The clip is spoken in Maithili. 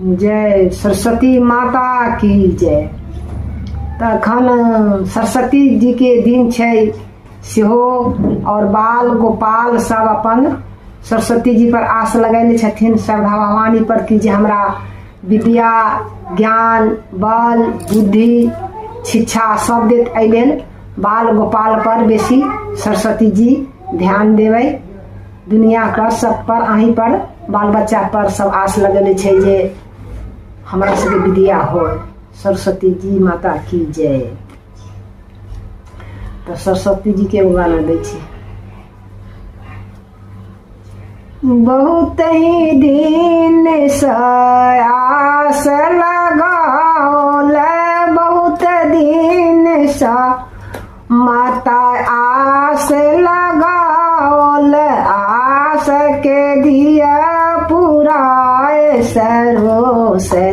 जय सरस्वती माता की जय। तऽ एखन सरस्वती जीके दिन छै सेहो, आओर बाल गोपाल सब अपन सरस्वती जी पर आस लगेने छथिन, श्रद्धा भवानी पर, कि जे हमरा विद्या, ज्ञान, बल, बुद्धि, शिक्षा सब देत। एहि लेल बाल गोपाल पर बेसी सरस्वती जी ध्यान देबै। दुनिआके सब पर, अहीं पर, बाल बच्चा पर सब आस लगेने छै जे हमरा सबके विद्या होय। सरस्वती जी माता की जय। तऽ सरस्वती जी के एगो गाना दै छी। बहुत ही दिन से आस लगाओल, बहुत दिन से माता आस लगाओल, आस के दिया पुराए सरोस।